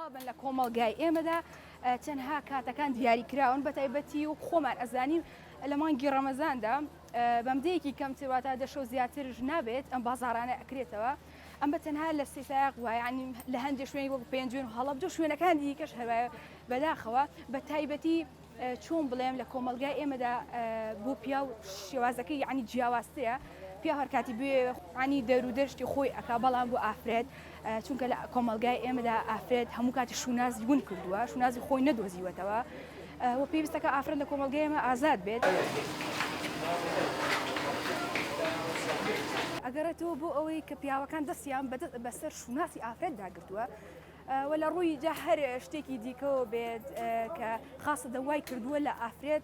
مخابن لە کۆمەڵگای ئێمەدا تەنها کاتەکان دیاری کراون بە تایبەتی و خۆمان ئەزانین لە مانگی ڕەمەزاندا بەمدەیەکی کەمتر واتا دەشەو زیاترش نابێت ئەم بازاڕانە ئەکرێتەوە ئەم بە تەنها لە سیسایق وایە یانی لە هەندێک شوێنی وەک پێنجوێن و هەڵەبجە و شوێنەکان دیکەش هەروایە بەداخەوە بە تایبەتی چۆن بڵێم لە کۆمەڵگای ئێمەدا بۆ پیاو شێوازەکەی یعنی جیاوازترە پیاو هەرکاتی بوێ عنی دەرودەشتی خۆی ئەکا بەڵام بۆ ئافرەت چونکە لە کۆمەڵگای ئێمەدا ئافرەت هەموو کاتی شوناسی ون کردووە شوناسی خۆی نەدۆزیوەتەوە و پێویستەکە ئافرەت لە کۆمەڵگای ئێمە ئازاد بێت. ئەگەڕێتەوە بۆ ئەوەی کە پیاوەکان دەستیان بەسەر شوناسی ئافرەتدا گرتووە و لە ڕووی جا هەر شتێکی دیکەوە بێت کە خاصە دەوای کردووە لە ئافرەت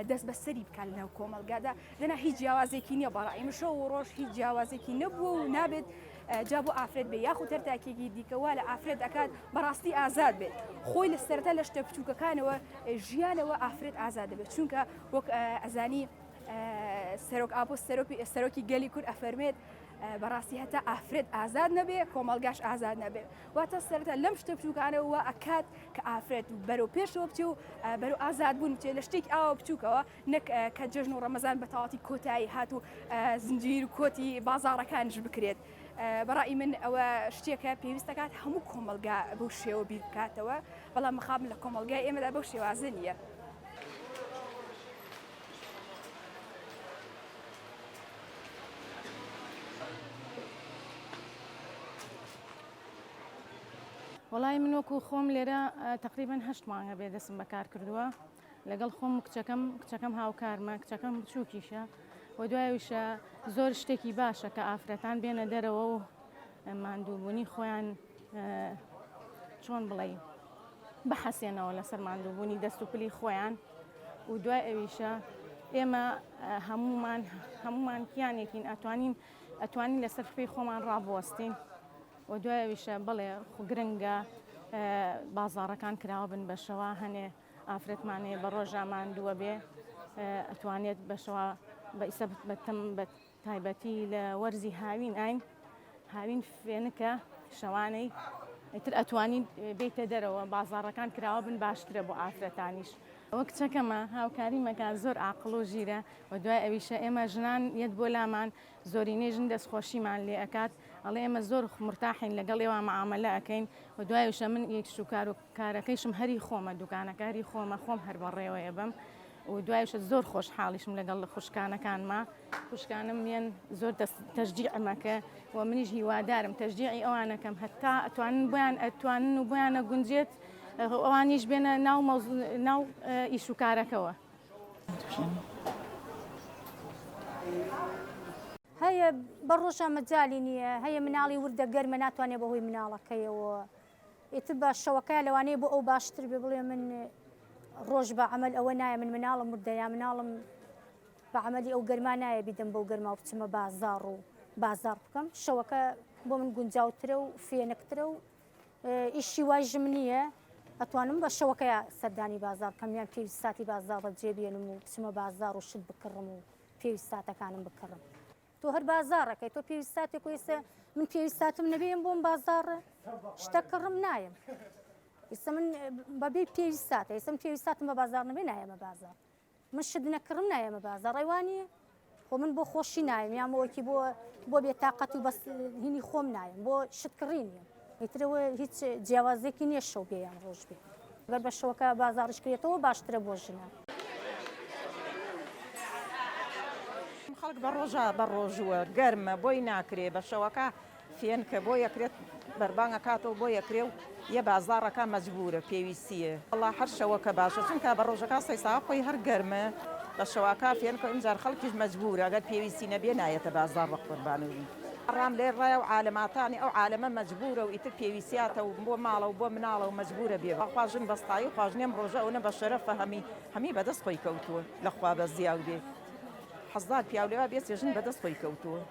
دەست بەسەری بکات لەناو کۆمەڵگادا دەنا هیچ جیاوازێکی نییە بەڕای من شەو و ڕۆژ هیچ جیاوازێکی نەبووە و نابێت جا بۆ ئافرەت بێ یاخود هەر تاکێکی دیکە وا لە ئافرەت ئەکات بەڕاستی ئازاد بێت خۆی لە سەرەتا لە شتە بچووکەکانەوە ژیانەوە ئافرەت ئازاد دەبێت چونکە وەک ئەزانی سەرۆک ئاپۆ سەرۆکی گەلی کورد ئەفەرمێت بەڕاستی هەتا ئافرەت ئازاد نەبێ کۆمەڵگاش ئازاد نەبێ واتە سەرەتا لەم شتە بچووکانەوە وا ئەکات کە ئافرەت بەرەو پێشەوە بچێ و بەرەو ئازاد بوون بچێ لە شتێکی ئاوا بچووکەوە نەک کە جەژن و ڕەمەزان بە تەواوەتی کۆتایی هات و زنجیر و کۆتی بازاڕەکانیش بکرێت بەڕای من ئەوە شتێکە پێویست دەکات هەموو کۆمەڵگا بەو شێوە بیر بکاتەوە بەڵام مخابن لە کۆمەڵگای ئێمەدا بەو شێوازە نییە. وەڵای من وەکو خۆم لێرە تقریبان هەشت مانگە بێ دەستم بەکار کردووە لەگەڵ خۆم و کچەکەم کچەکەم هاوکارمە کچەکەم بچووکیشە و دوایشە زۆر شتێکی باشە کە ئافرەتان بێنە دەرەوە و ماندووبوونی خۆیان چۆن بڵێ بحەسێنەوە لەسەر ماندووبوونی دەست و پلی خۆیان و دوای ئەویشە ئێمە هەمومان هەمومان کیانێکین ئەتوانین ئەتوانین لەسەر پێی خۆمان ڕابوەستین و دوای ئەویشە بەڵێ گرنگە بازاڕەکان کراوە بن بە شەوا هەنێ ئافرەتمان هەیە بە ڕۆژا ماندووە بێ ئەتوانێت بە شەوا بە ئیسە بەتەم بە تایبەتی لە وەرزی هاوین ئاین هاوین فێنکە شەوانەی ئیتر ئەتوانی بیتە دەرەوە بازاڕەکان کراوە بن باشترە بۆ ئافرەتانیش. ئەوە کچەکەمە هاوکاری مەکا زۆر ئاقڵ و ژیرە و دوای ئەویشە ئێمە ژنان یەت بۆ لامان زۆرینەی ژن دەستخۆشیمان لێ ئەکات ئەڵێ ئێمە زۆر مورتاحین لەگەڵ ئێوە معامەلە ئەکەین و دوایشە من ئیش و کار و کارەکەیشم هەری خۆمە دوکانەکە هەری خۆمە خۆم هەر بەڕێوەیە بم و دوایشە زۆر خۆشحاڵیشم لەگەڵ خوشکانەکانما خوشکانم یەن زۆر تەشجیعمەکە و منیش هیوادارم تەشجیعی ئەوانەکەم هەتا ئەتوانن بۆیان ئەتوانن و بۆیانە گونجێت ئەوانیش بێنە ناو ناو ئیش و کارەکەوە. هەیە بە ڕۆژا مەجالی نییە هەیە مناڵی وردە گەرمە ناتوانێت بەهۆی مناڵەکەیەوە ئیتر بە شەوەکە لەوانەیە بۆ ئەو باشتر بێ بڵێ من ڕۆژ بە عمل ئەوە نایە من مناڵم وردە یا مناڵم بە عملی ئەو گەرما نایە بیدەم بەو گەرما و بچمە بازاڕ و بازاڕ بکەم شەوەکە بۆ من گونجاوترە و فێنکترە و ئیشی وای ژم نییە ئەتوانم بە شەوەکەیا سەردانی بازاڕ بکەم یان پێویست ساتی بازاڕە جێ بێنم و بچمە بازاڕ و شت بکڕم و پێویست ساتەکانم بکڕم تۆ هەر بازاڕەکەی تۆ پێویست ساتێک و ئێستا من پێویست ساتم نەبێم بۆم بازاڕ شتە کڕم نایم ئێستا من بەبێ پێویست ساتە ئێستا من پێویست ساتم بە بازاڕ نەبێ نایەمە بازاڕ من شت نەکڕم نایەمە بازاڕ ئەی وانیە خۆ من بۆ خۆشی نایم یان بۆکی بۆ بۆ بێتاقەت و بەس هینی خۆم نایم بۆ شت کڕینیم ئیترەوە هیچ جیاوازێکی نییە شەو بێ یان ڕۆژ بێ گەر بە شەوەکە بازاڕیش کرێتەوە باشترە بۆ ژنان. خەڵک بە ڕۆژا بە ڕۆژووە گەرمە بۆی ناکرێ بە شەوەکە فێنکە بۆ یەکرێت بەربانگ ئەکاتەوە بۆ یەکرێ و یە بازاڕەکە مەجبورە پێویستیە. وەڵا هەر شەوەکە باشە چونکە بە ڕۆژەکە سەیسا خۆی هەر گەرمە بە شەواکە فێنکە ئمجار خەڵکیش مەجبورە گەر پێویستی نەبێ نایەتە بازاڕ بە قوربانوی ڕام لێ ڕایە و عالەماتانی ئەو عالەمە مەجبورە و ئیتر پێویسیاتە و بۆ ماڵە و بۆ مناڵە و مەجبورە بێ خوا ژن بەستایی و خواژنێم ڕۆژە ئەونە بە شەرەفە هەمی هەمی بەدەست خۆی کەوتووە لە خوا بەزیاو بێ حەزار پیاو لێوا بێچێ ژن بەدەست خۆی کەوتووە.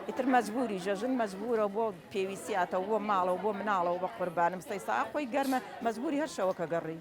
ئیتر مەجبوریشە ژن مەجبورە بۆ پێویستیاتە و بۆ ماڵە و بۆ مناڵە و بە قوربانم سەی سا خۆی گەرمە مەجبوری هەر شەوەکە گەڕی.